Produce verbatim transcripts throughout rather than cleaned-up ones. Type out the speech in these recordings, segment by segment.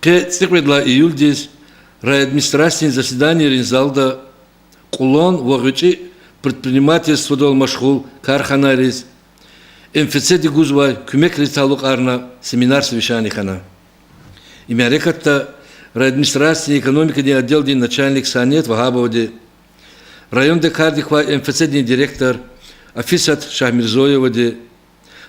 Къе цӀикьвед лагьай июлдиз райадминистрациядин заседанийрин залда кьулан ва гъвечӀи предпринимательстводал машгъул карханайриз МФЦ-ди гузвай куьмекриз талукьарна семинар-совещание хьана. И мярекатда райадминистрациядин экономикадин отделдин начальник Саният Вагьабовади, районда кардик квай МФЦ-дин директор Афисат Шагьмирзоевади,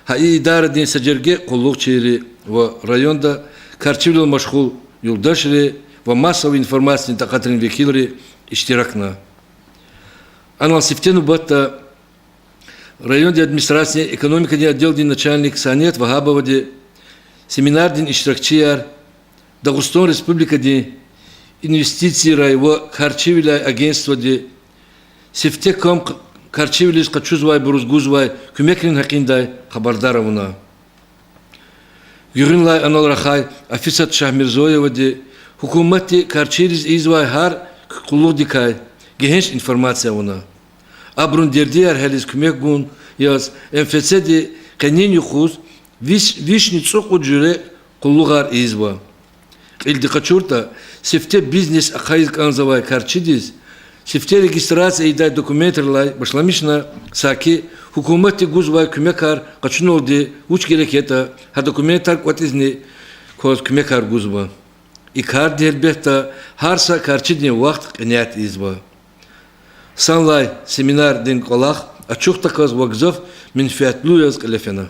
гьа и идарадин са жерге къуллугъчийри ва районда карчивилел машгъул юлдашри ва массовый информациядин такьатрин векилри иштиракна. Анал сифте нубатда райондин администрациядин экономикадин отделдин начальник Саният Вагьабовади, семинардин иштиракчияр, Дагъустан Республикадин инвестицияр ва карчивилин агентстводи сифте кам карчивилиз къачузвайбуруз гузвай куьмекрин гьакъиндай хабардар авуна. Гуьгъуьнлай анал рахай Афисат Шагьмирзоевади гьукуматди карчийриз ийизвай гьар къуллугъдикай гегьенш информация авуна. Абурун дердияр гьялиз куьмек гун яз МФЦ-ди къенин юкъуз виш-, вишни цӀукьуд жуьре къуллугъар ийизва. Кьилди къачуртӀа, сифте бизнес ахъайиз кӀанзавай карчидиз сифте регистрация ийидай документрилай башламишна, саки гьукуматди гузвай куьмекар къачуналди вуч герек ятӀа, гьа документар кӀватӀизни кваз куьмекар гузва. И карди, гьелбетда, гьар са карчидин вахт кьиняй ийизва. Санлай семинардин кӀвалах ачухдаказ ва гзаф менфятлу яз кьиле фена.